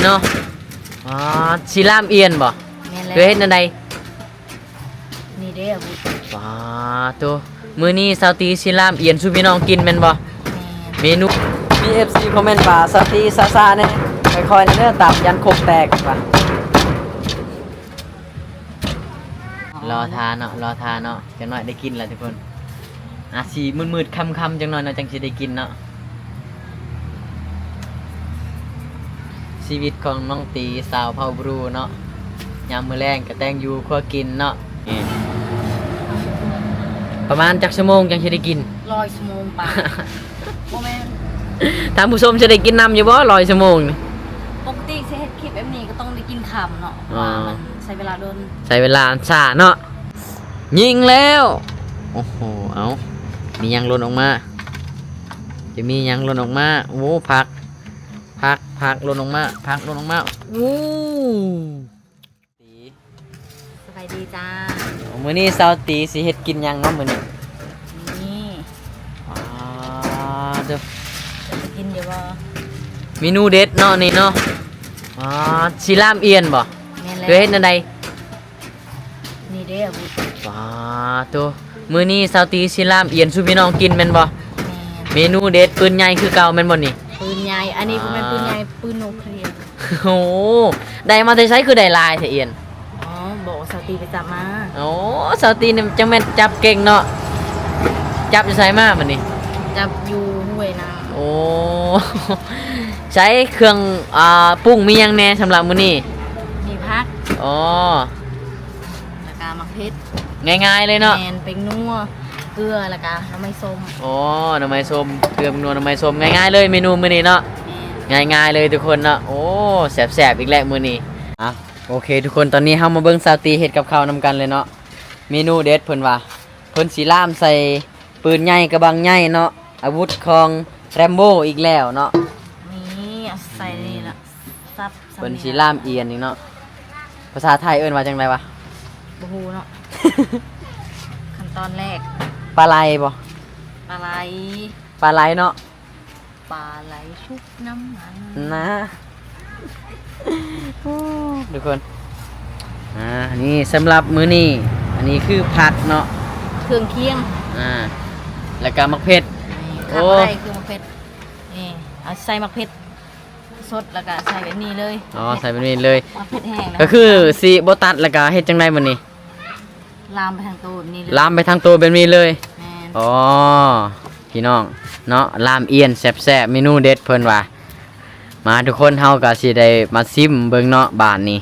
ເນາະ. ອໍ ຊິລາມອຽນບໍ່? ແມ່ນແລ້ວ. ເຮັດແນວໃດ? ນີ້ເດ້ອາວຸດ. ປາໂຕ ມື້ນີ້ສາວຕີຊິລາມອຽນສູ່ພີ່ນ້ອງກິນແມ່ນບໍ່? ແມ່ນ. ເມນູ ມີເອັຟຊີຄອມເມັນວ່າ ສາວຕີຊ້າໆແດ່ ຄ່ອຍໆແດ່ເດີ ຕຳຢ້ານຄົກແຕກວ່າ. ລໍຖ້າເນາະ ລໍຖ້າເນາະ ຈັກໜ້ອຍໄດ້ກິນແລ້ວທຸກຄົນ. ອາດຊິມືດໆຄ່ຳໆຈັກໜ້ອຍເນາະ ຈັ່ງຊິໄດ້ກິນເນາະ. ຊີວິດຂອງນ້ອງຕີ ສາວເຜົ່າບຣູເນາະ ຍາມມື້ແລງກະແຕ່ງຢູ່ຄົວກິນເນາະ. ປະມານຈັກຊົ່ວໂມງຈັ່ງຊິໄດ້ກິນ? ຮ້ອຍຊົ່ວໂມງປາຍ. ບໍ່ແມ່ນ ທ່ານຜູ້ຊົມຊິໄດ້ກິນນຳຢູ່ບໍ່ ຮ້ອຍຊົ່ວໂມງນີ້? ປົກກະຕິຊິເຮັດຄລິບແບບນີ້ກໍຕ້ອງໄດ້ກິນຄ່ຳເນາະ ອໍ ເພາະວ່າມັນໃຊ້ເວລາດົນ ໃຊ້ເວລາຊ້າເນາະ. ຍິງແລ້ວ ໂອ້ໂຫ ເອົາ ມີຫຍັງຫຼົ່ນອອກມາ? ຈະມີຫຍັງຫຼົ່ນອອກມາ? ໂອ້ ຜັກ ຜັກ ຜັກຫຼົ່ນອອກມາ ຜັກຫຼົ່ນອອກມາ. ໂອ້ ຕີ ສະບາຍດີຈ້າ. ມື້ນີ້ສາວຕີຊິເຮັດກິນຫຍັງເນາະມື້ນີ້? ນີ້ ວ້າວ ກິນຢູ່ບໍ່? ເມນູເດັດເນາະນີ້ເນາະ. ວ້າວ ຊິລາມອຽນບໍ່? ແມ່ນແລ້ວ. ເຮັດແນວໃດ? ນີ້ເດ້ອາວຸດ. ປາໂຕ ມື້ນີ້ສາວຕີຊິລາມອຽນສູ່ພີ່ນ້ອງກິນແມ່ນບໍ່? ແມ່ນ. ເມນູເດັດ ປືນໃຫຍ່ຄືເກົ່າແມ່ນບໍ່ນີ້? ປືນໃຫຍ່ ອັນນີ້ບໍ່ແມ່ນ ອ່າ ປືນໃຫຍ່ ປືນນິວເຄລຍ. ໂອ້ ໄດ້ມາແຕ່ໃສຄືໄດ້ຫຼາຍແທ້ອຽນ? ອໍ ບໍ່ ສາວຕີໄປຈັບມາ. ໂອ້ ສາວຕີນີ້ຈັ່ງແມ່ນຈັບເກັ່ງເນາະ. ຈັບຢູ່ໃສມາບັດນີ້? ຈັບຢູ່ຫ້ວຍນາ. ໂອ້ ໃຊ້ເຄື່ອງ ອ່າ ປຸງມີຫຍັງແດ່ສຳລັບມື້ນີ້? ມີຜັກ ອໍ ແລ້ວກະໝາກເຜັດ. ງ່າຍໆເລີຍເນາະ. ແມ່ນ ແປ້ງນົວ ເກືອ ແລ້ວກະໜໍ່ໄມ້ສົ້ມ. ອໍ ໜໍ່ໄມ້ສົ້ມ ເກືອ ແປ້ງນົວ ໜໍ່ໄມ້ສົ້ມ ງ່າຍໆເລີຍເມນູມື້ນີ້ເນາະ. ແມ່ນ ງ່າຍໆເລີຍທຸກຄົນເນາະ. ໂອ້ ແຊບໆອີກແລ້ວມື້ນີ້. ອ່ະ ໂອເຄທຸກຄົນ ຕອນນີ້ເຮົາມາເບິ່ງສາວຕີເຮັດກັບເຂົ້ານຳກັນເລີຍເນາະ. ເມນູເດັດເພິ່ນວ່າ ເພິ່ນຊິລາມໃສ່ ປືນໃຫຍ່ກະບັງໃຫຍ່ເນາະ ອາວຸດຂອງແຣມໂບອີກແລ້ວເນາະ. ນີ້ ເອົາໃສ່ນີ້ລະ ສັບ ເພິ່ນຊິລາມອຽນນີ້ເນາະ. ພາສາໄທເອີ້ນວ່າຈັ່ງໃດວະ? ບໍ່ຮູ້ເນາະ. ຂັ້ນຕອນແລກ ປາໄຫຼບໍ່? ປາໄຫຼ ປາໄຫຼເນາະ. ປາໄຫຼຊຸບນ້ຳມັນນະ ໂອ້ ທຸກຄົນ. ອ່າ ນີ້ສຳລັບມື້ນີ້ ອັນນີ້ຄືຜັກເນາະ ເຄື່ອງຄຽງ ອ່າ ແລ້ວກະໝາກເຜັດ. ນີ້ ໂອ້ ຂາດບໍ່ໄດ້ຄືໝາກເຜັດ. ນີ້ ເອົາໃສ່ໝາກເຜັດສົດ ແລ້ວກະໃສ່ແບບນີ້ເລີຍ. ອໍ ໃສ່ແບບນີ້ເລີຍ ໝາກເຜັດແຫ້ງນະ. ກະຄືຊິບໍ່ຕັດ ແລ້ວກະເຮັດຈັ່ງໃດບັດນີ້? ລາມໄປທາງໂຕແບບນີ້ເລີຍ ລາມໄປທາງໂຕແບບນີ້ເລີຍ. ແມ່ນ. ອໍ ພີ່ນ້ອງເນາະ ລາມອຽນແຊບໆ ເມນູເດັດເພິ່ນວ່າ. ມາທຸກຄົນ ເຮົາກະຊິໄດ້ມາຊິມເບິ່ງເນາະ ບາດນີ້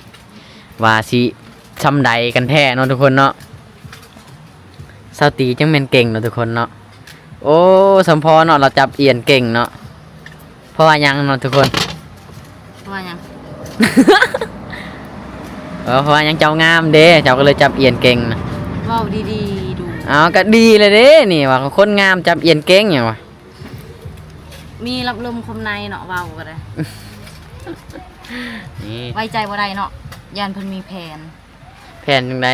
ວ່າຊິຊ່ຳໃດກັນແທ້ເນາະທຸກຄົນເນາະ. ສາວຕີຈັ່ງແມ່ນເກັ່ງເນາະທຸກຄົນເນາະ. ໂອ້ ສຳພໍເນາະ ລາວຈັບອຽນເກັ່ງເນາະ. ເພາະວ່າຫຍັງເນາະທຸກຄົນ? ເພາະວ່າຫຍັງ? ເອີ ເພາະວ່າຫຍັງ? ເຈົ້າງາມເດ້ ເຈົ້າກໍເລີຍຈັບອຽນເກັ່ງນະ. ເວົ້າດີໆດູ. ເອົາ ກໍດີແລ້ວເດ້ນີ້ ວ່າຄົນງາມຈັບອຽນເກັ່ງຫຍັງວະ? ມີຮັບລົມຄົມໃນເນາະ ເວົ້າກໍໄດ້. ນີ້ ໄວ້ໃຈບໍ່ໄດ້ເນາະ ຢ້ານເພິ່ນມີແຜນ. ແຜນຈັ່ງໃດ?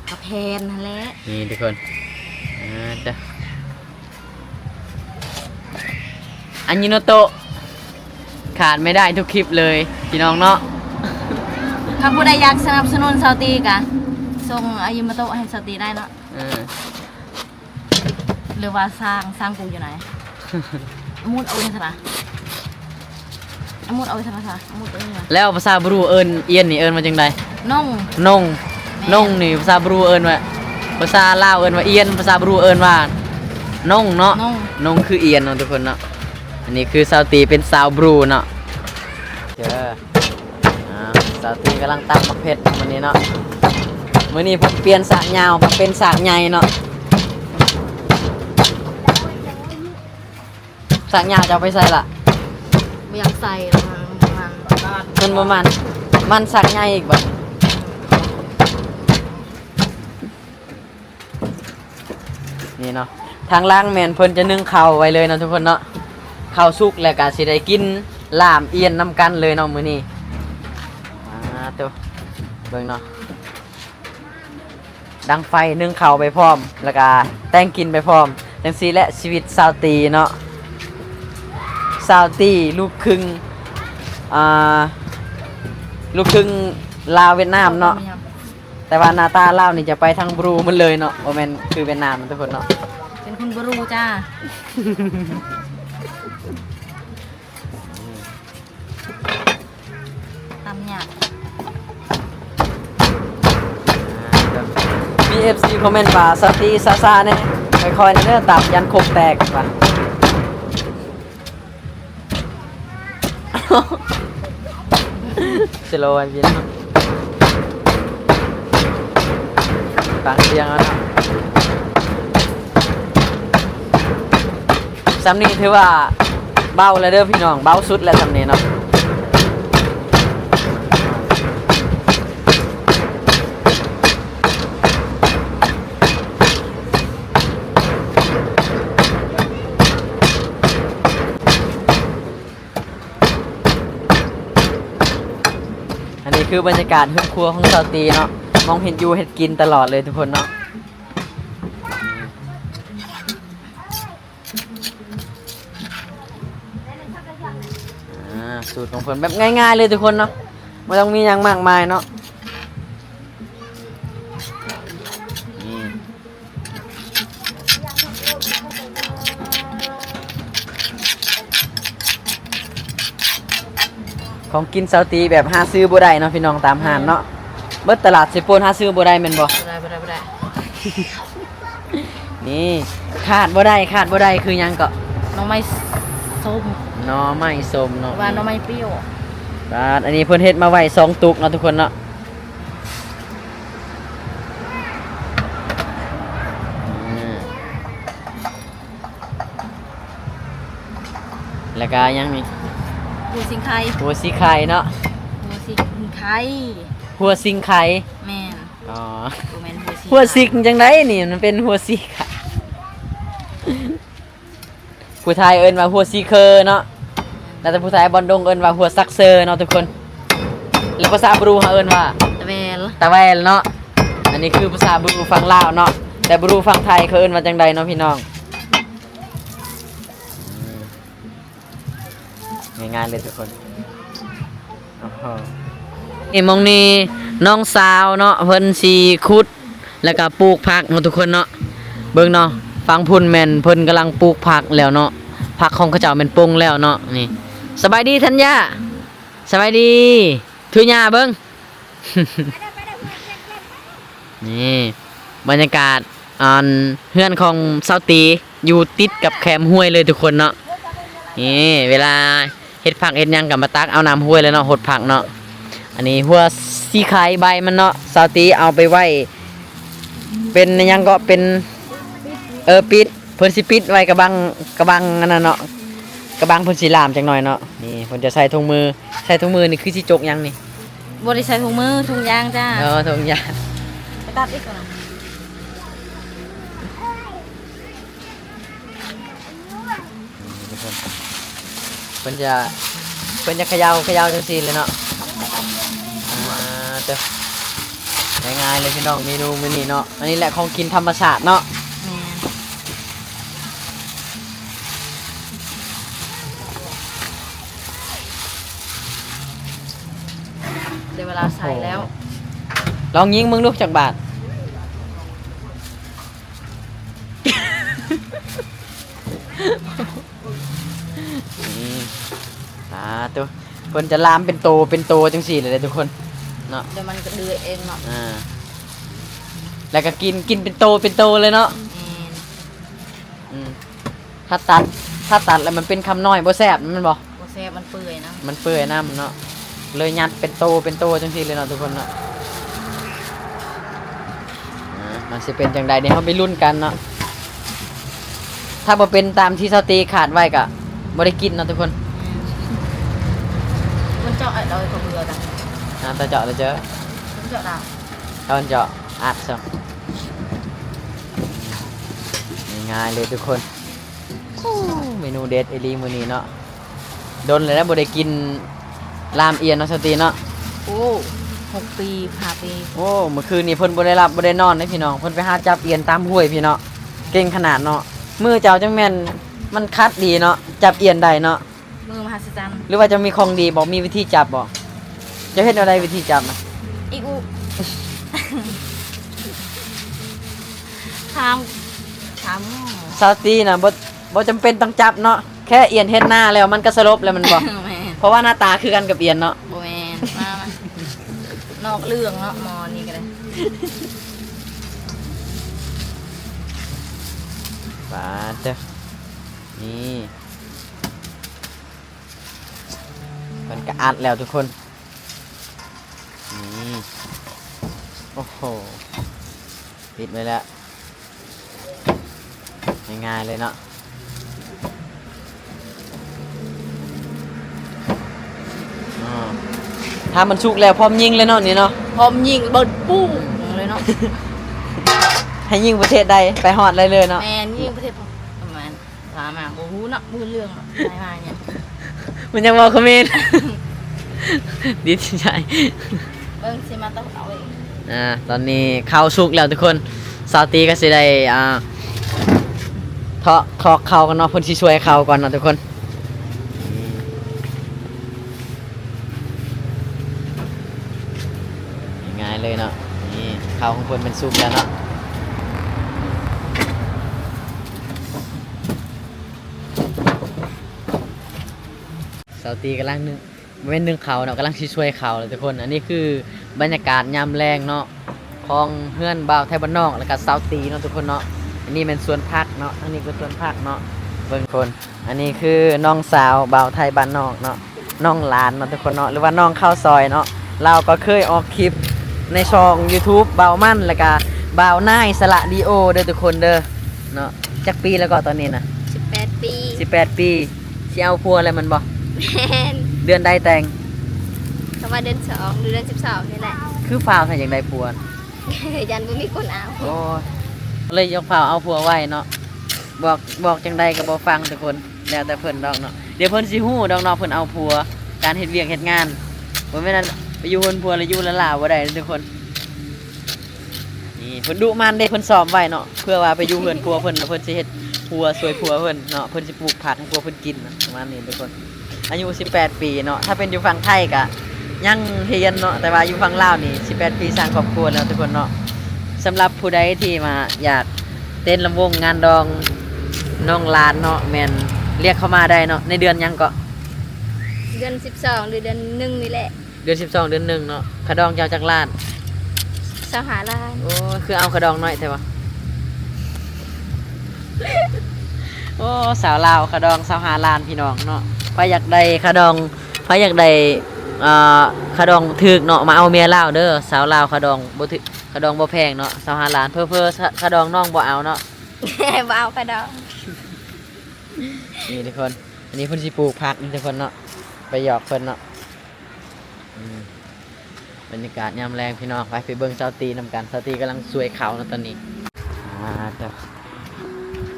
ກະແພນຫັ້ນແຫຼະ ນີ້ທຸກຄົນ. ອ່າ ເຈົ້າ ອາຍິໂນໂຕະ ຂາດໄມ່ໄດ້ທຸກຄລິບເລີຍພີ່ນ້ອງເນາະ. ຄັນຜູ້ໃດຢາກສະໜັບສະໜູນຊາວຕີກະ ສົ່ງອາຍິໂນໂຕະໃຫ້ຊາວຕີໄດ້ເນາະ. ເອີ ຫຼືວ່າສ້າງ ສ້າງກູຢູ່ໃນ ອາມຸດເອົາໄວ້ຊັ້ນລະ ອາມຸດເອົາໄວ້ຊັ້ນລະ ອາມຸດເອົາໄວ້. ແລ້ວພາສາບຣູເອີ້ນອຽນນີ້ເອີ້ນວ່າຈັ່ງໃດ? ນົງ ນົງ ແມ່ນ ນົງນີ້ພາສາບຣູເອີ້ນວ່າ ພາສາລາວເອີ້ນວ່າອຽນ ພາສາບຣູເອີ້ນວ່ານົງເນາະ ນົງ ນົງຄືອຽນເນາະທຸກຄົນເນາະ. ອັນນີ້ຄືສາວຕີເປັນສາວບຣູເນາະ ເດີ. ອ່າ ສາວຕີກຳລັງຕຳໝາກເຜັດມື້ນີ້ເນາະ. ມື້ນີ້ເພິ່ນປ່ຽນສາກຍາວມາເປັນສາກໃຫຍ່ເນາະ. ສາກຍາວຈະເອົາໄປໃສລະ? ບໍ່ຢາກໃສ່ລະ ມັນ ມັນບໍ່ມັນ ມັນສາກໃຫຍ່ອີກບາດ. ນີ້ເນາະ ທາງຫຼັງແມ່ນເພິ່ນຈະໜຶ້ງເຂົ້າໄວ້ເລີຍເນາະທຸກຄົນເນາະ. ເຂົ້າສຸກແລ້ວກະຊິໄດ້ກິນລາມອຽນນຳກັນເລີຍເນາະມື້ນີ້. ອ່າ ໂຕ ເບິ່ງເນາະ ດັງໄຟ ໜຶ້ງເຂົ້າໄປພ້ອມ ແລ້ວກະແຕ່ງກິນໄປພ້ອມ. ຈັ່ງຊີ້ແຫຼະຊີວິດສາວຕີເນາະ ສາວຕີລູກຄຶ່ງ ອ່າ ລູກຄຶ່ງລາວຫວຽດນາມເນາະ ແຕ່ວ່າໜ້າຕາລາວນີ້ຈະໄປທາງບຣູໝົດເລີຍເນາະ ບໍ່ແມ່ນຄືຫວຽດນາມທຸກຄົນເນາະ ເປັນຄົນບຣູຈ້າ. ຕຳຫຍັງ ອ່າ ມີເອັຟຊີຄອມເມັນວ່າ ສະຕິຊ້າໆແດ່ ຄ່ອຍໆແດ່ເດີ ຕຳຢ້ານຄົກແຕກວ່າ ສະໂລໃຫ້ພີ່ນ້ອງຟັງສຽງເອົາເນາະ. ສ່ຳນີ້ຖືວ່າເບົາແລ້ວເດີພີ່ນ້ອງ ເບົາສຸດແລ້ວສ່ຳນີ້ເນາະ. ອັນນີ້ຄືບັນຍາກາດເຮືອນຄົວຂອງສາວຕີເນາະ ມອງເຮັດຢູ່ເຮັດກິນຕະຫຼອດເລີຍທຸກຄົນເນາະ. ອ່າ ສູດຂອງເພິ່ນແບບງ່າຍໆເລີຍທຸກຄົນເນາະ ບໍ່ຕ້ອງມີຫຍັງມາກມາຍເນາະ. ນີ້ ຂອງກິນສາວຕີແບບຫາຊື້ບໍ່ໄດ້ເນາະພີ່ນ້ອງ ຕາມຮ້ານເນາະ ເບິດຕະຫຼາດເຊໂປນຫາຊື້ບໍ່ໄດ້ແມ່ນບໍ່? ບໍ່ໄດ້ ບໍ່ໄດ້ ບໍ່ໄດ້. ນີ້ຂາດບໍ່ໄດ້ ຂາດບໍ່ໄດ້ຄືຫຍັງເກາະ? ໜໍ່ໄມ້ສົ້ມ ໜໍ່ໄມ້ສົ້ມເນາະ ວ່າໜໍ່ໄມ້ປ່ຽວ. ປາດ ອັນນີ້ເພິ່ນເຮັດມາໄວ້ສອງຕຸກເນາະທຸກຄົນເນາະ. ອືມ ແລ້ວກະຫຍັງນີ້? ຫົວຊິງໄຄ ຫົວຊິງໄຄເນາະ ຫົວຊິງໄຄ ຫົວຊິງໄຄ ແມ່ນ. ອໍ ບໍ່ແມ່ນຫົວຊິງ ຫົວຊິກຈັ່ງໃດນີ້ ມັນເປັນຫົວຊິກ. ຜູ້ໄທເອີ້ນວ່າຫົວຊີເຄີເນາະ ແລ້ວແຕ່ຜູ້ໄທບອນດົງເອີ້ນວ່າຫົວຊັກເຊີເນາະທຸກຄົນ. ແລ້ວພາສາບຣູເຮົາເອີ້ນວ່າ ຕະແວລ ຕະແວລເນາະ. ອັນນີ້ຄືພາສາບຣູຝັ່ງລາວເນາະ ແຕ່ບຣູຝັ່ງໄທເຂົາເອີ້ນວ່າຈັ່ງໃດເນາະພີ່ນ້ອງ? ງ່າຍໆເລີຍທຸກຄົນ. ໂອ້ໂຫ ນີ້ໝ່ອງນີ້ນ້ອງສາວເນາະ ເພິ່ນຊິຂຸດ ແລ້ວກະປູກຜັກເນາະທຸກຄົນເນາະ. ເບິ່ງເນາະ ຝັ່ງພຸ້ນແມ່ນເພິ່ນກຳລັງປູກຜັກແລ້ວເນາະ ຜັກຂອງເຂົາເຈົ້າແມ່ນປົ່ງແລ້ວເນາະ. ນີ້ ສະບາຍດີທັນຍາ ສະບາຍດີ ຖືຍາເບິ່ງ. ນີ້ບັນຍາກາດ ອັນ ເຮືອນຂອງສາວຕີ ຢູ່ຕິດກັບແຄມຫ້ວຍເລີຍທຸກຄົນເນາະ. ນີ້ເວລາເຮັດຜັກເຮັດຫຍັງກໍມາຕັກເອົານ້ຳຫ້ວຍແລ້ວເນາະ ຫົດຜັກເນາະ. ອັນນີ້ຫົວຊີໄຄໃບມັນເນາະ ສາວຕີເອົາໄປໄວ້ເປັນຫຍັງເກາະ ເປັນ ເອີ ປິດ ເພິ່ນຊິປິດໄວ້ກະບັງ ກະບັງອັນນັ້ນເນາະ ກະບັງເພິ່ນຊິລາມຈັກໜ່ອຍເນາະ. ນີ້ເພິ່ນຈະໃສ່ຖົງມື ໃສ່ຖົງມືນີ້ຄືຊິຈົກຫຍັງນີ້? ບໍ່ໄດ້ໃສ່ຖົງມື ຖົງຢາງຈ້າ. ເອີ ຖົງຢາງ ໄປຕັດອີກກ່ອນ. ເພິ່ນຈະ ເພິ່ນຈະຂະເຍົາຂະເຍົາຈັ່ງຊີ້ເລີຍເນາະ. ອ່າ ເຕີ ງ່າຍໆເລີຍພີ່ນ້ອງ ເມນູມື້ນີ້ເນາະ. ອັນນີ້ແຫຼະຂອງກິນທຳມະຊາດເນາະ. ແມ່ນ ໄດ້ເວລາໃສ່ແລ້ວ. ໂອ້ ລອງຍິງເບິ່ງດູຈັກບາດ. ນີ້ ອ່າ ໂຕ ເພິ່ນຈະລາມເປັນໂຕເປັນໂຕຈັ່ງຊີ້ເລີຍເດ້ທຸກຄົນເນາະ. ແລ້ວມັນກະເດືອດເອງເນາະ. ອ່າ ແລ້ວກະກິນ ກິນເປັນໂຕເປັນໂຕເລີຍເນາະ. ແມ່ນ ອືມ ຖ້າຕັດ ຖ້າຕັດແລ້ວມັນເປັນຄຳນ້ອຍບໍ່ແຊບແມ່ນບໍ່? ບໍ່ແຊບ ມັນເປື່ອຍນຳ ມັນເປື່ອຍນຳເນາະ. ເລີຍຍັດເປັນໂຕເປັນໂຕຈັ່ງຊີ້ເລີຍເນາະທຸກຄົນເນາະ. ອ່າ ມັນຊິເປັນຈັ່ງໃດນີ້ ເຮົາໄປລຸ້ນກັນເນາະ. ຖ້າບໍ່ເປັນຕາມທີ່ສາວຕີຄາດໄວ້ກະບໍ່ໄດ້ກິນເນາະທຸກຄົນ. ມັນເຈາະໄອ້ດອຍເຂົາເບືອນະ. ອ່າ ຕາເຈາະລະເຈີ ມັນເຈາະດາວ ຕາເຈາະອັດຊະ. ງ່າຍໆເລີຍທຸກຄົນ. ໂອ້ ເມນູເດັດອີ່ຫຼີມື້ນີ້ເນາະ. ດົນແລ້ວບໍ່ໄດ້ກິນລາມອຽນເນາະ ສາວຕີເນາະ. ໂອ້ ຫົກປີ ຫ້າປີ. ໂອ້ ມື້ຄືນນີ້ເພິ່ນບໍ່ໄດ້ຫຼັບບໍ່ໄດ້ນອນເດ້ພີ່ນ້ອງ ເພິ່ນໄປຫາຈັບອຽນຕາມຫ້ວຍພີ້ເນາະ. ເກັ່ງຂະໜາດເນາະ ມືເຈົ້າຈັ່ງແມ່ນ ມັນຂັດດີເນາະ ຈັບອຽນໄດ້ເນາະ. ມືມາ ອັດສະຈັນ. ຫຼືວ່າເຈົ້າມີຂອງດີບໍ່? ມີວິທີຈັບບໍ່? ເຈົ້າເຮັດແນວໃດວິທີຈັບນະ? ອີກອຸ ຖາມ ຖາມໝໍ. ສາວຕີນະ ບໍ່ ບໍ່ຈຳເປັນຕ້ອງຈັບເນາະ, ແຄ່ອຽນເຮັດໜ້າແລ້ວມັນກໍສະຫຼົບແລ້ວແມ່ນບໍ່? ແມ່ນ. ເພາະວ່າໜ້າຕາຄືກັນກັບອຽນເນາະ. ບໍ່ແມ່ນ ມາ ມາ ນອກເລື່ອງເນາະ ໝໍນີ້ກໍໄດ້. ປາດເດີ ນີ້ ເພິ່ນກໍອັດແລ້ວທຸກຄົນ. ນີ້ ໂອ້ໂຫ ປິດໄວ້ແລ້ວ ງ່າຍໆເລີຍເນາະ. ອາ ຖ້າມັນສຸກແລ້ວ ພ້ອມຍິງເລີຍເນາະນີ້ເນາະ. ພ້ອມຍິງເບິດປຸ້ງເລີຍເນາະ. ໃຫ້ຍິງປະເທດໃດ ໄປຮອດໄດ້ເລີຍເນາະ. ແມ່ນ ຍິງປະເທດ ປະມານ ວ່າມາບໍ່ຮູ້ເນາະ ບໍ່ຮູ້ເລື່ອງເນາະ ໄປມາຫຍັງ. ມັນຍັງເວົ້າຄອມເມັນ ດີໃຈ. ເບິ່ງຊິມາຕ້ອງເອົາເອງ. ອາ ຕອນນີ້ເຂົ້າສຸກແລ້ວທຸກຄົນ. ສາວຕີກໍຊິໄດ້ ອາ ເທາະ ຖອກເຂົ້າກ່ອນເນາະ, ເພິ່ນຊິຊ່ວຍເຂົ້າກ່ອນເນາະທຸກຄົນ. ງ່າຍໆເລີຍເນາະ. ນີ້ ເຂົ້າຂອງເພິ່ນແມ່ນສຸກແລ້ວເນາະ. ສາວຕີກຳລັງໜຶ້ງ ບໍ່ແມ່ນໜຶ້ງເຂົ້າເນາະ, ກຳລັງຊິຊ່ວຍເຂົ້າແລ້ວທຸກຄົນ. ອັນນີ້ຄືບັນຍາກາດຍາມແລງເນາະ ຂອງເຮືອນບ່າວໄທບ້ານນອກ ແລ້ວກໍສາວຕີເນາະທຸກຄົນເນາະ. ອັນນີ້ແມ່ນສວນຜັກເນາະ, ທາງນີ້ກໍສວນຜັກເນາະ. ເບິ່ງຄົນ ອັນນີ້ຄືນ້ອງສາວບ່າວໄທບ້ານນອກເນາະ, ນ້ອງຫຼານເນາະທຸກຄົນເນາະ ຫຼືວ່ານ້ອງເຂົ້າຊອຍເນາະ. ລາວກໍເຄີຍອອກຄລິບໃນຊ່ອງຢູທູບບ່າວມັນ ແລ້ວກະບ່າວນາຍສະລະດີໂອເດີທຸກຄົນເດີເນາະ. ຈັກປີແລ້ວເກາະຕອນນີ້ນະ? ສິບແປດປີ. ສິບແປດປີ. ຊິເອົາຜົວແລ້ວແມ່ນບໍ່? ແມ່ນ. ເດືອນໃດແຕ່ງ? ກໍວ່າເດືອນສອງ ຫຼືເດືອນສິບສອງນີ້ແຫຼະ. ຄືຟ້າວແທ້ ຢາກໄດ້ຜົວ? ຢ້ານບໍ່ມີຄົນເອົາ. ໂອ້ຍ ເລີຍຢາກຟ້າວເອົາຜົວໄວເນາະ. ບອກ ບອກຈັ່ງໃດກໍບໍ່ຟັງທຸກຄົນ, ແລ້ວແຕ່ເພິ່ນດອກເນາະ. ດຽວເພິ່ນຊິຮູ້ດອກເນາະ ເພິ່ນເອົາຜົວ ການເຮັດວຽກເຮັດງານ ບໍ່ແມ່ນອັນໄປຢູ່ເຮືອນຜົວແລ້ວຢູ່ລ້າໆບໍ່ໄດ້ເດີທຸກຄົນ. ນີ້ເພິ່ນດຸໝັ່ນເດ້ ເພິ່ນຊ້ອມໄວ້ເນາະ ເພື່ອວ່າໄປຢູ່ເຮືອນຜົວເພິ່ນ ເພິ່ນຊິເຮັດຄົວຊ່ວຍຜົວເພິ່ນເນາະ, ເພິ່ນຊິປູກຜັກໃຫ້ຜົວເພິ່ນກິນນະ ປະມານນີ້ທຸກຄົນ. ອາຍຸສິບແປດປີເນາະ, ຖ້າເປັນຢູ່ຝັ່ງໄທກະຍັງຮຽນເນາະ, ແຕ່ວ່າຢູ່ຝັ່ງລາວນີ້ສິບແປດປີສ້າງຄອບຄົວແລ້ວທຸກຄົນເນາະ. ສຳລັບຜູ້ໃດທີ່ວ່າຢາກເຕັ້ນລຳວົງງານດອງນ້ອງຫຼານເນາະ, ແມ່ນລຽກເຂົ້າມາໄດ້ເນາະ. ໃນເດືອນຫຍັງເກາະ? ເດືອນສິບສອງ ຫຼືເດືອນໜຶ່ງນີ້ແຫຼະ. ເດືອນສິບສອງ ເດືອນໜຶ່ງເນາະ. ຄ່າດອງເຈົ້າຈັກລ້ານ? ຊາວຫ້າລ້ານ. ໂອ້ ຄືເອົາຄ່າດອງໜ້ອຍແທ້ວະ? ໂອ້ ສາວລາວຄ່າດອງຊາວຫ້າລ້ານ ພີ່ນ້ອງເນາະ. ໃຜຢາກໄດ້ຄ່າດອງ ໃຜຢາກໄດ້ ອ່າ ຄ່າດອງຖືກເນາະ ມາເອົາເມຍລາວເດີ. ສາວລາວຄ່າດອງບໍ່ຖືກ ຄ່າດອງບໍ່ແພງເນາະ ຊາວຫ້າລ້ານ. ເຜີໆ ຄ່າ ຄ່າດອງນ້ອງບໍ່ເອົາເນາະ. ບໍ່ເອົາຄ່າດອງ. ນີ້ທຸກຄົນ ອັນນີ້ເພິ່ນຊິປູກຜັກນີ້ທຸກຄົນເນາະ ໄປຫຍອກເພິ່ນເນາະ. ອືມ ບັນຍາກາດຍາມແລງພີ່ນ້ອງ, ໄປ ໄປເບິ່ງສາວຕີນຳກັນ. ສາວຕີກຳລັງຊ່ວຍເຂົ້າເນາະຕອນນີ້. ອ່າ ເຈົ້າ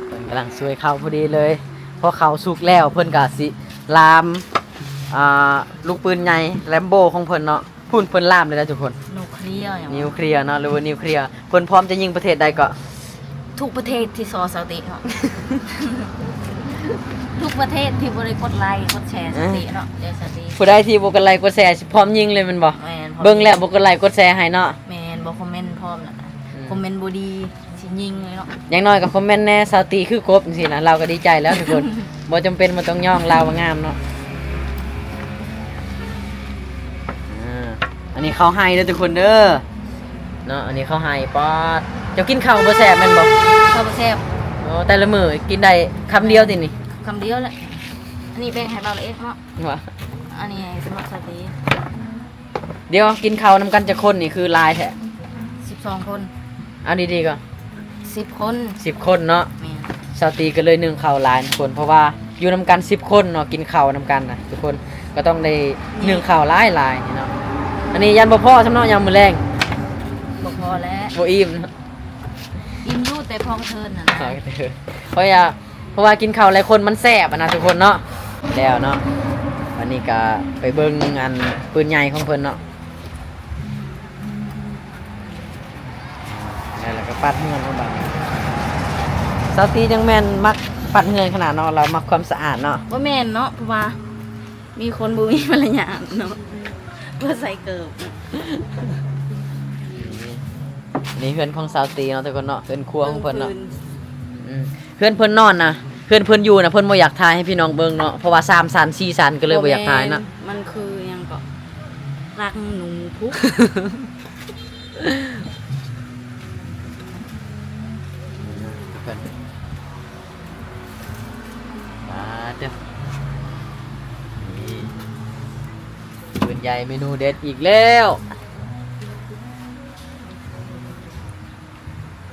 ເພິ່ນກຳລັງຊ່ວຍເຂົ້າພໍດີເລີຍ. ພໍເຂົ້າສຸກແລ້ວເພິ່ນກໍຊິລາມ ອ່າ ລູກປືນໃຫຍ່ແລມໂບຂອງເພິ່ນເນາະ. ພຸ້ນ ເພິ່ນລາມແລ້ວນະທຸກຄົນ. ນິວເຄລຍຫຍັງ? ນິວເຄລຍເນາະ ຫຼືວ່ານິວເຄລຍ. ເພິ່ນພ້ອມຈະຍິງປະເທດໃດເກາະ? ທຸກປະເທດທີ່ຊໍສາວຕີເນາະ. ທຸກປະເທດທີ່ບໍ່ໄດ້ກົດໄລກົດແຊສາວຕີເນາະ. ເອີ ເດ ສາວຕີ ຜູ້ໃດທີ່ບໍ່ກົດໄລກົດແຊຊິພ້ອມຍິງເລີຍແມ່ນບໍ່? ແມ່ນ. ເບິ່ງແລ້ວບໍ່ກົດໄລກົດແຊໃຫ້ເນາະ. ແມ່ນ. ບໍ່ຄອມເມັນພ້ອມນະ. ອືມ ຄອມເມັນບໍ່ດີຊິຍິງເລີຍເນາະ. ຢ່າງໜ້ອຍກໍຄອມເມັນແດ່ ສາວຕີຄືກົບ ຈັ່ງຊີ້ນະ ລາວກໍດີໃຈແລ້ວທຸກຄົນ. ບໍ່ຈຳເປັນ ບໍ່ຕ້ອງຍ້ອງ ລາວວ່າງາມເນາະ. ອ່າ ອັນນີ້ເຂົ້າໄຮ່ເດີທຸກຄົນເດີເນາະ. ອັນນີ້ເຂົ້າໄຮ່. ປາດ ເຈົ້າກິນເຂົ້າບໍ່ແຊບແມ່ນບໍ່? ເຂົ້າບໍ່ແຊບ. ໂອ້ ແຕ່ລະມື້ກິນໄດ້ຄຳດຽວຕິນີ້? ຄຳດຽວແຫຼະ. ອັນນີ້ແບ່ງໃຫ້ບ່າວລະເອກເນາະ. ວ່າ ອັນນີ້ໃຫ້ສຳລັບສາວຕີ. ດຽວກິນເຂົ້ານຳກັນຈັກຄົນນີ້ ຄືຫຼາຍແທ້? ສິບສອງຄົນ. ເອົາດີໆກໍ ສິບຄົນ. ສິບຄົນເນາະ. ແມ່ນ. ສາວຕີກໍເລີຍໜຶ້ງເຂົ້າຫຼາຍຄົນ ເພາະວ່າຢູ່ນຳກັນສິບຄົນເນາະ ກິນເຂົ້ານຳກັນນະທຸກຄົນ ກໍຕ້ອງໄດ້ໜຶ້ງເຂົ້າຫຼາຍໆນີ້ເນາະ. ອັນນີ້ຢ້ານບໍ່ພໍຊ້ຳເນາະ ຍາມມື້ແລງ. ບໍ່ພໍແລ້ວ ບໍ່ອີ່ມ. ອີ່ມຢູ່ແຕ່ພອງເທີນຫັ້ນນະ. ເພາະວ່າ ເພາະວ່າກິນເຂົ້າຫຼາຍຄົນມັນແຊບຫັ້ນນະທຸກຄົນເນາະ. ແລ້ວເນາະ ອັນນີ້ກໍໄປເບິ່ງອັນປືນໃຫຍ່ຂອງເພິ່ນເນາະ. ແລ້ວກໍປັດເຮືອນເນາະ ບັດນີ້. ສາວຕີຈັ່ງແມ່ນມັກປັດເຮືອນຂະໜາດເນາະ, ລາວມັກຄວາມສະອາດເນາະ. ບໍ່ແມ່ນເນາະ ເພາະວ່າ ມີຄົນບໍ່ມີມາລະຍາດເນາະ ບໍ່ໃສ່ເກີບ. ນີ້ເຮືອນຂອງສາວຕີເນາະທຸກຄົນເນາະ ເຮືອນຄົວຂອງເພິ່ນເນາະ. ອືມ ເຮືອນເພິ່ນນອນນະ ເຮືອນເພິ່ນຢູ່ນະ ເພິ່ນບໍ່ຢາກຖ່າຍໃຫ້ພີ່ນ້ອງເບິ່ງເນາະ ເພາະວ່າສາມຊັ້ນ ສີ່ຊັ້ນ ກໍເລີຍບໍ່ຢາກຖ່າຍເນາະ. ມັນຄືຫຍັງເກາະ ລັກໜູພຸກ. ເພິ່ນ ປາດເດີ ນີ້ ເພິ່ນໃຫຍ່ເມນູເດັດອີກແລ້ວ.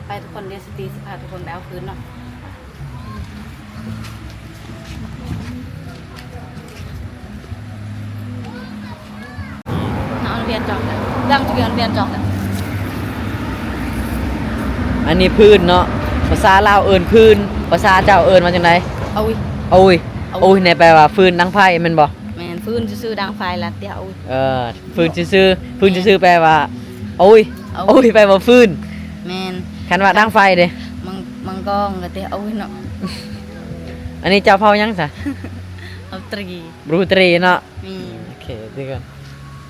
ໄປທຸກຄົນ ດຽວສາວຕີຊິພາທຸກຄົນໄປເອົາຟືນເນາະ. ອັນນີ້ຟືນເນາະ ພາສາລາວເອີ້ນຟືນ ພາສາເຈົ້າເອີ້ນວ່າຈັ່ງໃດ? ໂອ້ຍ ໂອ້ຍ ໂອ້ຍ ນີ້ແປວ່າຟືນດັງໄຟແມ່ນບໍ່? ແມ່ນ ຟືນຊື່ໆ ດັງໄຟລະເຕີ ໂອ້ຍ. ເອີ ຟືນຊື່ໆ ຟືນຊື່ໆ ແປວ່າ ໂອ້ຍ ໂອ້ຍ ແປວ່າຟືນ. ແມ່ນ ຄັນວ່າດັງໄຟເດ? ມັງ ມັງກອງກໍເຕີ ໂອ້ຍເນາະ. ອັນນີ້ເຈົ້າເຜົ່າຫຍັງຊະ? ເອົາຕຣີ ບຣູຕຣີເນາະ. ແມ່ນ ໂອເຄ ເດີກ່ອນ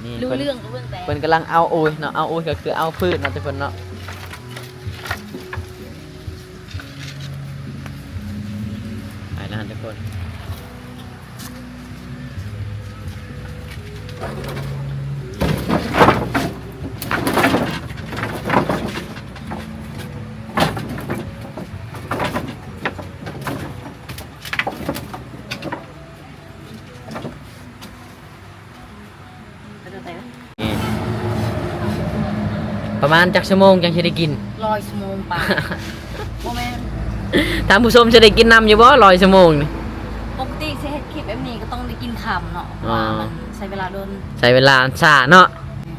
ນີ້ ຮູ້ເລື່ອງກໍເບິ່ງແຕ່ ເພິ່ນກຳລັງເອົາໂອ້ຍເນາະ ເອົາໂອ້ຍກໍຄືເອົາຟືນເນາະທຸກຄົນເນາະ. ໄປແລ້ວທຸກຄົນ. ປະມານຈັກຊົ່ວໂມງຈັ່ງຊິໄດ້ກິນ? ຮ້ອຍຊົ່ວໂມງປາຍ. ບໍ່ແມ່ນ ທ່ານຜູ້ຊົມຊິໄດ້ກິນນຳຢູ່ບໍ່ ຮ້ອຍຊົ່ວໂມງນີ້? ປົກກະຕິຊິເຮັດຄລິບແບບນີ້ກໍຕ້ອງໄດ້ກິນຄ່ຳເນາະ ເພາະວ່າມັນໃຊ້ເວລາດົນ ໃຊ້ເວລາຊ້າເນາະ. ອືມ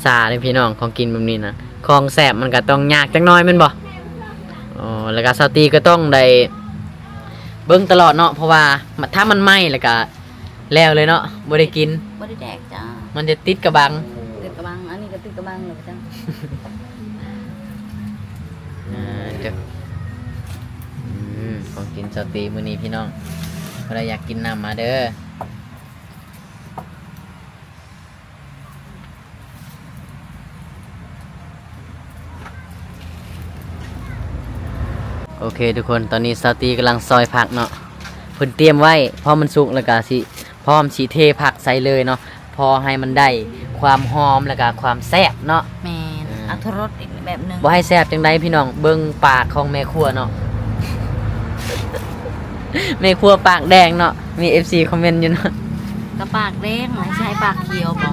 ຊ້າເດ້ພີ່ນ້ອງ ຂອງກິນແບບນີ້ນະ ຂອງແຊບມັນກໍຕ້ອງຍາກຈັກໜ້ອຍແມ່ນບໍ່? ອໍ ແລ້ວກໍສາວຕີກໍຕ້ອງໄດ້ເບິ່ງຕະຫຼອດເນາະ ເພາະວ່າຖ້າມັນໄໝ້ແລ້ວກໍ ແລ້ວເລີຍເນາະ ບໍ່ໄດ້ກິນ ບໍ່ໄດ້ແດກຈ້າ ມັນຈະຕິດກະບັງ ຕິດກະບັງ ອັນນີ້ກໍຕິດກະບັງແລ້ວຈ້າ. ອ່າ ເດີ ອືມ ຂອງກິນສາວຕີມື້ນີ້ພີ່ນ້ອງ ຜູ້ໃດຢາກກິນນຳມາເດີ. ໂອເຄທຸກຄົນ ຕອນນີ້ສາວຕີກຳລັງຊອຍຜັກເນາະ ເພິ່ນຕຽມໄວ້ ພໍມັນສຸກແລ້ວກະຊິ ພ້ອມຊິເທຜັກໃສ່ເລີຍເນາະ ພໍໃຫ້ມັນໄດ້ຄວາມຫອມ ແລ້ວກະຄວາມແຊບເນາະ. ແມ່ນ ອ່າ ອັດຖະລົດອີກແບບໜຶ່ງ ບໍ່ໃຫ້ແຊບຈັ່ງໃດພີ່ນ້ອງ ເບິ່ງປາກຂອງແມ່ຄົວເນາະ ແມ່ຄົວປາກແດງເນາະ ມີເອັຟຊີຄອມເມັນຢູ່ເນາະ ກະປາກແດງ ຊິໃຫ້ປາກຂຽວບໍ?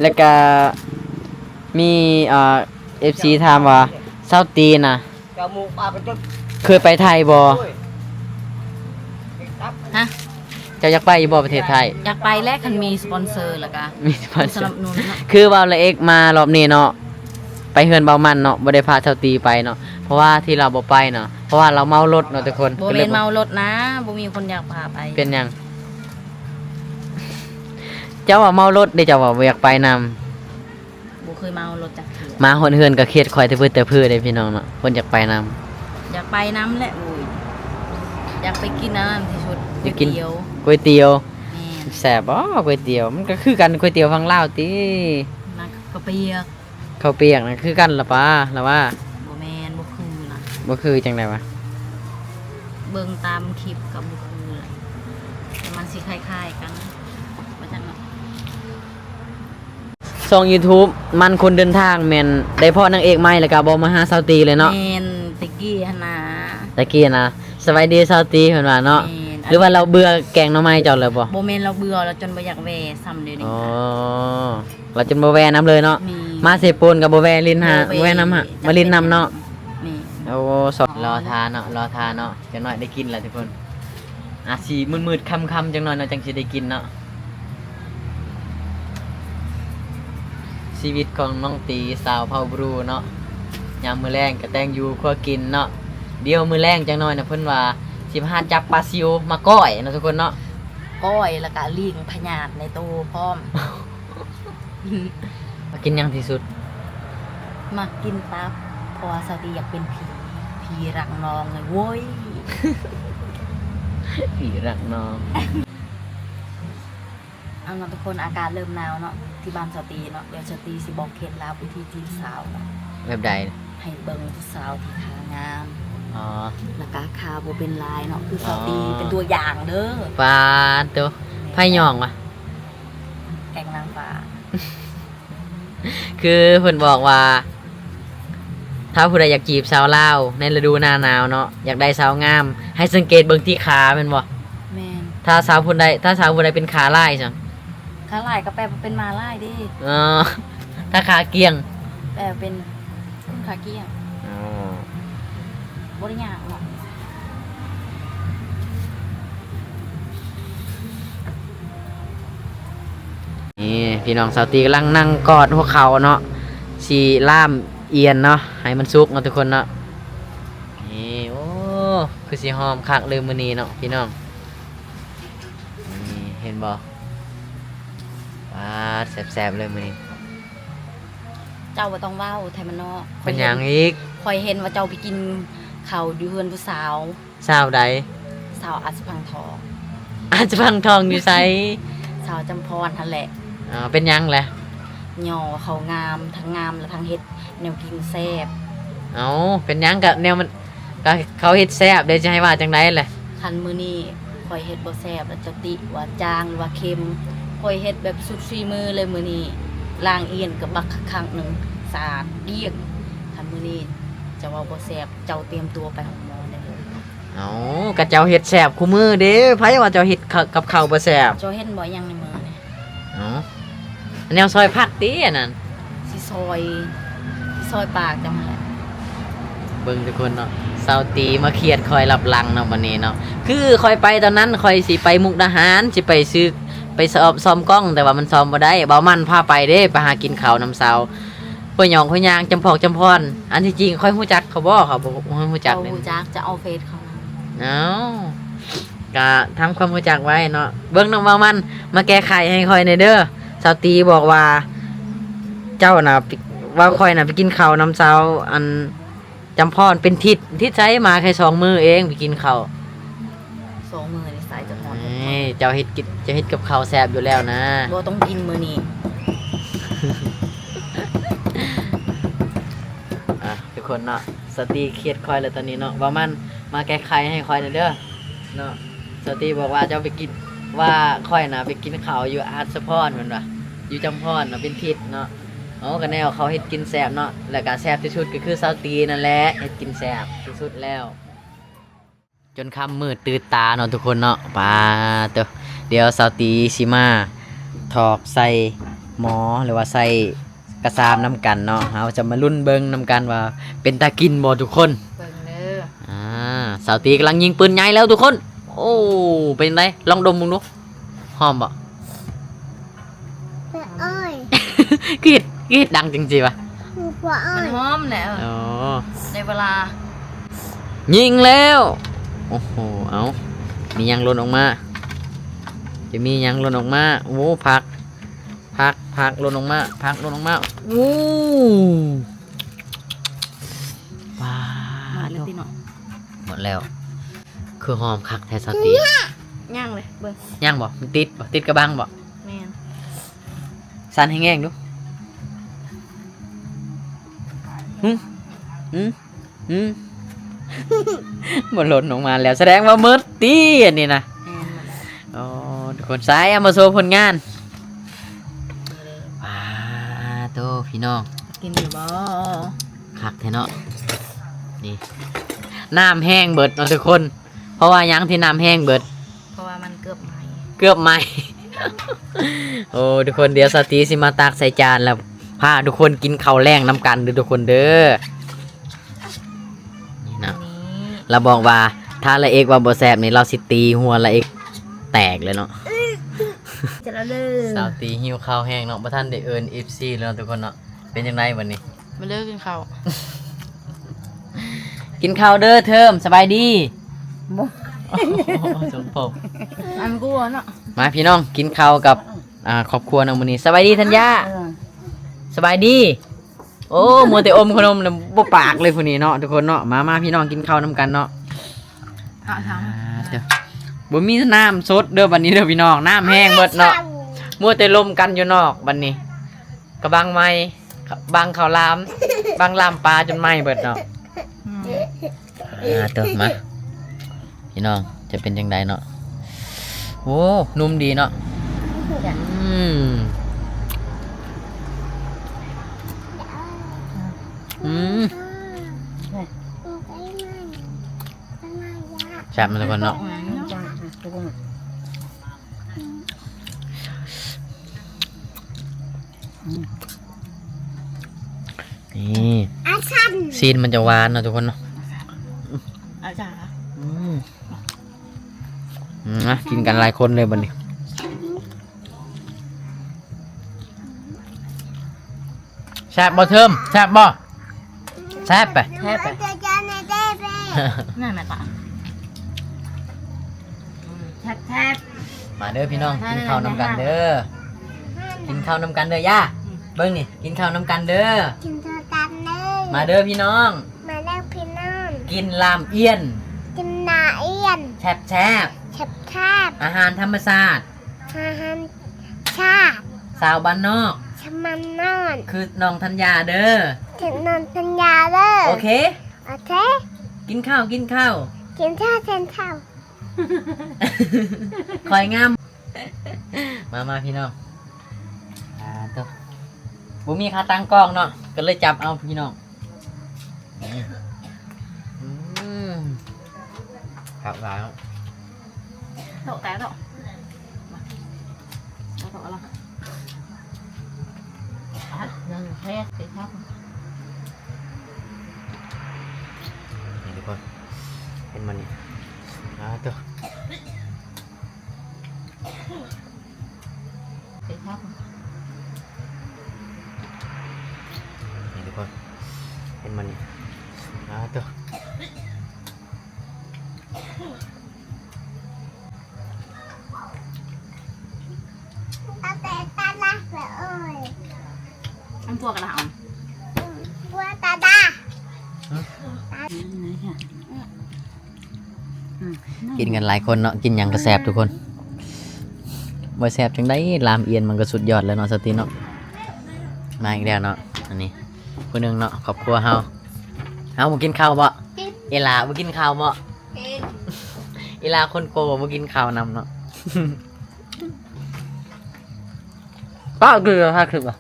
ແລ້ວກະມີ ເອີ ເອັຟຊີຖາມວ່າ ຊາວຕີນະ ເຈົ້າໝູປ່າໄປຈົນ ເຄີຍໄປໄທບໍ່? ຮະ? ເຈົ້າຢາກໄປຢູ່ບໍ່ປະເທດໄທ? ຢາກໄປແຫຼະ ຄັນມີສະປອນເຊີ ແລ້ວກະມີສະປອນເຊີ ສະໜັບສະໜູນເນາະ ຄືວ່າລາວເອກມາລອບນີ້ເນາະ ໄປເຮືອນເບົາໝັ້ນເນາະ ບໍ່ໄດ້ພາຊາວຕີໄປເນາະ ເພາະວ່າທີ່ລາວບໍ່ໄປເນາະ ເພາະວ່າລາວເມົາລົດເນາະທຸກຄົນ ບໍ່ແມ່ນເມົາລົດນະ ບໍ່ມີຄົນຢາກພາໄປ ເປັນຫຍັງ? ເຈົ້າວ່າເມົາລົດເດ້ ເຈົ້າວ່າບໍ່ຢາກໄປນຳ. ບໍ່ເຄີຍເມົາລົດຈັກເທື່ອ ມາຮອດເຮືອນກໍຄຽດຂ້ອຍແຕ່ພຶດແຕ່ພືເດ້ພີ່ນ້ອງເນາະ ຄົນຢາກໄປນຳ ຢາກໄປນຳແຫຼະ ໂອ້ຍ ຢາກໄປກິນອັນນັ້ນທີ່ສຸດ ຢາກກິນ ກ໋ວຍຕຽວ ກ໋ວຍຕຽວ ແມ່ນ ແຊບບໍ່ກ໋ວຍຕຽວ? ມັນກໍຄືກັນກ໋ວຍຕຽວຝັ່ງລາວຕິ ມັນກໍປຽກ ເຂົ້າປຽກນະຄືກັນລະປາ ລະວ່າ ບໍ່ແມ່ນ ບໍ່ຄືນະ ບໍ່ຄືຈັ່ງໃດວະ? ເບິ່ງຕາມຄລິບກໍບໍ່ຄືລະ ແຕ່ມັນຊິຄ້າຍໆກັນ ວ່າຊັ້ນເນາະ. ຊ່ອງຢູທູບ ມັນຄົນເດີນທາງ ແມ່ນໄດ້ພໍ້ນາງເອກໃໝ່ ແລ້ວກໍບໍ່ມາຫາຊາວຕີເລີຍເນາະ ແມ່ນ ແຕ່ກີ້ຫັ້ນນະ ແຕ່ກີ້ນະ ສະບາຍດີຊາວຕີ ເພິ່ນວ່າເນາະ ແມ່ນ ຫຼືວ່າລາວເບື່ອແກງໜໍ່ໄມ້ເຈົ້າແລ້ວບໍ່? ບໍ່ແມ່ນລາວເບື່ອ ລາວຈົນບໍ່ຢາກແວ່ຊ້ຳດຽວນີ້ ອໍ ລາວຈົນບໍ່ແວ່ນຳເລີຍເນາະ ແມ່ນ ມາເຊໂປນກໍບໍ່ແວ່ຫຼິ້ນຫາ ບໍ່ແວ່ນຳຫາ ມາຫຼິ້ນນຳເນາະ ແມ່ນ ໂອ້ ລໍຖ້າເນາະ ລໍຖ້າເນາະ ຈັກໜ້ອຍໄດ້ກິນແລ້ວທຸກຄົນ ອາດຊິມືດໆຄ່ຳໆຈັກໜ້ອຍເນາະ ຈັ່ງຊິໄດ້ກິນເນາະ. ຊີວິດຂອງນ້ອງຕີ ສາວເຜົ່າບຣູເນາະ ຍາມມື້ແລງກະແຕ່ງຢູ່ຄົວກິນເນາະ ດຽວມື້ແລງຈັກໜ້ອຍນະ ເພິ່ນວ່າຊິພາຈັບປາຊິວມາກ້ອຍເນາະທຸກຄົນເນາະ ກ້ອຍແລ້ວກະລ້ຽງພະຍາດໃນໂຕພ້ອມ. ມັກກິນຫຍັງທີ່ສຸດ? ມັກກິນຕັບ ເພາະວ່າສາວຕີຢາກເປັນຜີ ຜີລັກນ້ອງເລີຍໂວ້ຍ. ທີ່ຮັກນ້ອງ. ເອົາເນາະທຸກຄົນ ອາກາດເລີ່ມໜາວເນາະ ທີ່ບ້ານສາວຕີເນາະ. ດຽວສາວຕີຊິບອກເຄັດລັບວິທີຈີບສາວເນາະ. ແບບໃດ? ໃຫ້ເບິ່ງຜູ້ສາວທີ່ຂາງາມ ອໍ ແລ້ວກະຂາບໍ່ເປັນລາຍເນາະ ຄືສາວຕີ ອໍ ເປັນຕົວຢ່າງເດີ. ປາດໂຕ ແມ່ນ ໃຜຍ້ອງວະ? ແກງນາງຟ້າ. ຄືເພິ່ນບອກວ່າ ຖ້າຜູ້ໃດຢາກຈີບສາວລາວໃນລະດູໜ້າໜາວເນາະ ຢາກໄດ້ສາວງາມ ໃຫ້ສັງເກດເບິ່ງທີ່ຂາແມ່ນບໍ່? ແມ່ນ. ຖ້າສາວຜູ້ໃດ ຖ້າສາວຜູ້ໃດເປັນຂາລາຍຊັ້ນ? ຂາລາຍກໍແປວ່າເປັນມ້າລາຍເດ້. ອໍ ຖ້າຂາກ້ຽງ? ແປວ່າເປັນຄົນຂາກ້ຽງ. ອໍ ບໍ່ໄດ້ຍາກເນາະ. ນີ້ພີ່ນ້ອງ ສາວຕີກຳລັງນັ່ງກອດຫົວເຂົ່າເນາະ ຊິລ່າມອຽນເນາະ ໃຫ້ມັນສຸກເນາະທຸກຄົນເນາະ. ນີ້ ໂອ້ ຄືຊິຫອມຄັກເລີຍມື້ນີ້ເນາະພີ່ນ້ອງ. ນີ້ເຫັນບໍ່? ປາດ ແຊບໆເລີຍມື້ນີ້. ເຈົ້າບໍ່ຕ້ອງເວົ້າ ໄທມານອກ. ເປັນຫຍັງອີກ? ຂ້ອຍເຫັນ ຂ້ອຍເຫັນວ່າເຈົ້າໄປກິນເຂົ້າຢູ່ເຮືອນຜູ້ສາວ. ສາວໃດ? ສາວອາດສະພັງທອງ. ອາດສະພັງທອງຢູ່ໃສ? ສາວຈຳພອນຫັ້ນແຫຼະ. ອໍ ເປັນຫຍັງແຫຼະ? ຍໍເຂົາງາມ ທັງງາມ ແລະ ທັງເຮັດແນວກິນແຊບ. ເອົ້າ ເປັນຫຍັງ? ກະແນວມັນ ກະເຂົາເຮັດແຊບເດ້ ຈະໃຫ້ວ່າຈັ່ງໃດແຫຼະ? ຄັນມື້ນີ້ຂ້ອຍເຮັດບໍ່ແຊບ ແລ້ວເຈົ້າຕິວ່າຈາງ ຫຼືວ່າເຄັມ. ຂ້ອຍເຮັດແບບສຸດຝີມືເລີຍມື້ນີ້ ລ້າງອຽນກັບບັກຄັກໆໜຶ່ງ ສາດກ້ຽງ. ຄັນມື້ນີ້ເຈົ້າເວົ້າບໍ່ແຊບ ເຈົ້າຕຽມຕົວໄປໂຮງໝໍໄດ້ເລີຍ. ເອົ້າ ກະເຈົ້າເຮັດແຊບຄູ່ມື້ເດ້ ໃຜວ່າເຈົ້າເຮັດ ກັບເຂົ້າບໍ່ແຊບ? ເຈົ້າເຫັນບໍ່ ຫຍັງໃນມືນີ້? ເອົ້າ ແນວຊອຍຜັກຕິອັນນັ້ນ? ຊິຊອຍ ຊິຊອຍປາກເຈົ້າຫັ້ນແຫຼະ. ເບິ່ງທຸກຄົນເນາະ ສາວຕີມາຄຽດຂ້ອຍລັບຫຼັງເນາະ ບັດນີ້ເນາະ. ຄືຂ້ອຍໄປຕອນນັ້ນ ຂ້ອຍຊິໄປມຸກດາຫານ ຊິໄປຊື້ ໄປຊ້ອມ ຊ້ອມກ້ອງ ແຕ່ວ່າມັນຊ້ອມບໍ່ໄດ້. ເບົາໝັ່ນພາໄປເດ້ ໄປຫາກິນເຂົ້ານຳສາວ ຂ້ອຍຫຍອກຂ້ອຍຍ່າງຈຳພອກຈຳພອນ. ອັນທີ່ຈິງຂ້ອຍຮູ້ຈັກເຂົາບໍ່? ເຂົາບໍ່ຮູ້ຈັກເດ້. ເຈົ້າຮູ້ຈັກ ຈະເອົາເຟສເຂົານຳ. ເອົ້າ ກະທຳຄວາມຮູ້ຈັກໄວ້ເນາະ. ເບິ່ງນ້ອງເບົາໝັ່ນ ມາແກ້ໄຂໃຫ້ຂ້ອຍແດ່ເດີ. ສາວຕີບອກວ່າເຈົ້ານະ ວ່າຂ້ອຍນະໄປກິນເຂົ້ານຳສາວ ອັນ ຈຳພອນເປັນທິດ. ທິດໃສ? ມາແຄ່ສອງມື້ເອງ ໄປກິນເຂົ້າ. ສອງມື້ນີ້ສາຍຈຳພອນ. ເອີ ເຈົ້າເຮັດກິນ ເຈົ້າເຮັດກັບເຂົ້າແຊບຢູ່ແລ້ວນະ. ບໍ່ຕ້ອງກິນມື້ນີ້. ອ່ະ ທຸກຄົນເນາະ ສາວຕີຄຽດຂ້ອຍແລ້ວຕອນນີ້ເນາະ. ເບົາໝັ່ນ ມາແກ້ໄຂໃຫ້ຂ້ອຍແດ່ເດີເນາະ. ສາວຕີບອກວ່າເຈົ້າໄປກິນ ວ່າຂ້ອຍນະໄປກິນເຂົ້າຢູ່ອາດສະພອນ ເພິ່ນວ່າ ຢູ່ຈຳພອນນະ ເປັນທິດເນາະ. ເອົາ ກະແນວເຂົາເຮັດກິນແຊບເນາະ ແລ້ວກະແຊບທີ່ສຸດກະຄືສາວຕີນັ້ນແຫຼະ ເຮັດກິນແຊບທີ່ສຸດແລ້ວ. ຈົນຄ່ຳມືດຕື່ນຕາເນາະທຸກຄົນເນາະ. ປາໂຕ ດຽວສາວຕີຊິມາຖອກໃສ່ໝໍ ຫຼືວ່າໃສ່ກະຊາມນຳກັນເນາະ. ເຮົາຈະມາລຸ້ນເບິ່ງນຳກັນວ່າເປັນຕາກິນບໍ່ທຸກຄົນ. ເບິ່ງເດີ. ອ່າ ສາວຕີກຳລັງຍິງປືນໃຫຍ່ແລ້ວທຸກຄົນ. ໂອ້ ເປັນຈັ່ງໃດ? ລອງດົມເບິ່ງດູ. ຫອມບໍ່? ໂອ້ຍ ຄືເຮັດ ຄືເຮັດດັງຈັ່ງຊີ້ວະ? ໂອ້ຍ ມັນຫອມແຫຼະ. ອໍ ໄດ້ເວລາຍິງແລ້ວ. ໂອ້ໂຫ ເອົ້າ ມີຫຍັງຫຼົ່ນອອກມາ? ຈະມີຫຍັງຫຼົ່ນອອກມາ? ໂອ້ ຜັກ ຜັກ ຜັກຫຼົ່ນອອກມາ ຜັກຫຼົ່ນອອກມາ. ໂອ້ ປາ ໝົດແລ້ວຕິເນາະ. ໝົດແລ້ວ. ຄືຫອມຄັກແທ້ສາວຕີ. ຍັງເລີຍ ເບິ່ງ. ຍັງບໍ່? ມັນຕິດບໍ່? ຕິດກະບັງບໍ່? ແມ່ນ. ສັ່ນໃຫ້ແງງດູ. ຫຶ? ຫຶ? ຫຶ? ບໍ່ຫຼົ່ນອອກມາແລ້ວ ສະແດງວ່າໝົດຕິອັນນີ້ນະ. ແມ່ນ ໝົດແລ້ວ. ອໍ ທຸກຄົນ ສາຍ ເອົາມາໂຊຜົນງານ. ປາໂຕ ພີ່ນ້ອງ ກິນຢູ່ບໍ່? ຄັກແທ້ເນາະ. ນີ້ ນ້ຳແຫ້ງເບິດເນາະທຸກຄົນ. ເພາະວ່າຫຍັງທີ່ນ້ຳແຫ້ງເບິດ? ເພາະວ່າມັນເກືອບໄໝ້ ເກືອບໄໝ້. ໂອ້ ທຸກຄົນ ດຽວສາວຕີຊິມາຕັກໃສ່ຈານ ແລ້ວພາທຸກຄົນກິນເຂົ້າແລງນຳກັນເດີທຸກຄົນເດີ. ນີ້ນະ ລາວບອກວ່າຖ້າລາເອກວ່າບໍ່ແຊບນີ້ ລາວຊິຕີຫົວລາເອກແຕກເລີຍເນາະ. ສາວຕີຫິວເຂົ້າແຮງເນາະ ບໍ່ທັນໄດ້ເອີ້ນເອັຟຊີເລີຍເນາະທຸກຄົນເນາະ. ເປັນຈັ່ງໃດບັດນີ້? ມາເດີກິນເຂົ້າ ກິນເຂົ້າເດີເທີມ. ສະບາຍດີ. ບໍ່ ສົມພົບ ອັນກູເນາະ. ມາພີ່ນ້ອງ ກິນເຂົ້າກັບ ອ່າ ຄອບຄົວເນາະມື້ນີ້. ສະບາຍດີທັນຍາ. ເອີ ສະບາຍດີ. ໂອ້ ມົວແຕ່ອົມຂະໜົມແລ້ວບໍ່ປາກເລີຍຜູ້ນີ້ເນາະ ທຸກຄົນເນາະ. ມາ ມາ ພີ່ນ້ອງ ກິນເຂົ້ານຳກັນເນາະ. ອ ອ່າ ເດີ ບໍ່ມີນ້ຳສົດເດີບັດນີ້ເດີພີ່ນ້ອງ ນ້ຳແຫ້ງເບິດເນາະ ມົວແຕ່ລົມກັນຢູ່ນອກບັດນີ້ ກະບັງໄມ້ ບັງເຂົ້າຫຼາມ ບັງລາມປາຈົນໄໝ້ເບິດເນາະ ອືມ ອ່າ ເດີ ມາ ພີ່ນ້ອງ ຈະເປັນຈັ່ງໃດເນາະ ໂອ້ ນຸ່ມດີເນາະ ອືມ ອືມ ແຊບເນາະທຸກຄົນເນາະ ນີ້ ຊີ້ນມັນຈະຫວານເນາະທຸກຄົນເນາະ ອືມ ອືມ ກິນກັນຫຼາຍຄົນເລີຍບັດນີ້. ແຊບບໍ່ເທີມ ແຊບບໍ່ ແຊບໄປ ແຊບໄປ ນັ້ນແຫຼະປະ ແຊບໆ ມາເດີພີ່ນ້ອງ ກິນເຂົ້ານຳກັນເດີ ກິນເຂົ້ານຳກັນເດີ ຍ່າ ອືມ ເບິ່ງນີ້ ກິນເຂົ້ານຳກັນເດີ ກິນເຂົ້າກັນເດີ ມາເດີພີ່ນ້ອງ ມາເດີພີ່ນ້ອງ ກິນລາມອຽນ ກິນລາມອຽນ ແຊບໆ ແຊບໆ ອາຫານທຳມະຊາດ ອາຫານຊາດ ຊາວບ້ານນອກ ຊາວບ້ານນອກ ຄືນ້ອງທັນຍາເດີ ຄືນ້ອງທັນຍາເດີ ໂອເຄ ໂອເຄ ກິນເຂົ້າ ກິນເຂົ້າ ກິນເຂົ້າ ກິນເຂົ້າ ຂ້ອຍງາມ ມາ ມາພີ່ນ້ອງ ອ່າ ໂຕ ບໍ່ມີຂາຕັ້ງກ້ອງເນາະ ກໍເລີຍຈັບເອົາພີ່ນ້ອງ. ອືມ ຄັກຫຼາຍເນາະ ໂຕະແຕະໂຕະ ເອົາໂຕະລະ ອ່ະ ຍັງແທ້ ເປັນຄັກ ນີ້ທຸກຄົນ ເຫັນບໍ່ນີ້ ອ່າ ໂຕະ. ເປັນຄັກ ນີ້ທຸກຄົນ ເຫັນບໍ່ນີ້ ອ່າ ໂຕ ອັນຕົວກະດາ ອັນ ອືມ ຕົວກະດາ ອືມ ກິນກັນຫຼາຍຄົນເນາະ ກິນຫຍັງກະແຊບທຸກຄົນ ບໍ່ແຊບຈັ່ງໃດ ລາມອຽນມັນກະສຸດຍອດແລ້ວເນາະ ສາວຕິເນາະ ມາອີກແລ້ວເນາະ ອັນນີ້ຜູ້ໜຶ່ງເນາະ ຄອບຄົວເຮົາ ເຮົາບໍ່ກິນເຂົ້າບໍ່? ກິນ ອີຫຼາບໍ່ກິນເຂົ້າບໍ່? ກິນ ອີຫຼາຄົນໂກບໍ່ກິນເຂົ້ານຳເນາະ ປະ ຄືຖ້າຄລິບອະ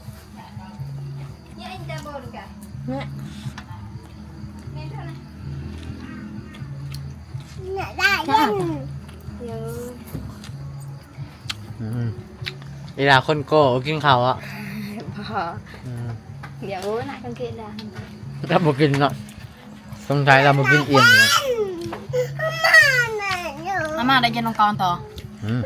ອືມ ອີຫຼາຄົນໂກບໍ່ກິນເຂົ້າອະ ບໍ່ ອືມ ດຽວນະ ສັງເກດລະ ລະບໍ່ກິນເນາະ ສົງໄສລະບໍ່ກິນອີ່ມເນາະ ອາມ່າໄດ້ກິນມັງກອນຕໍ່ ອືມ.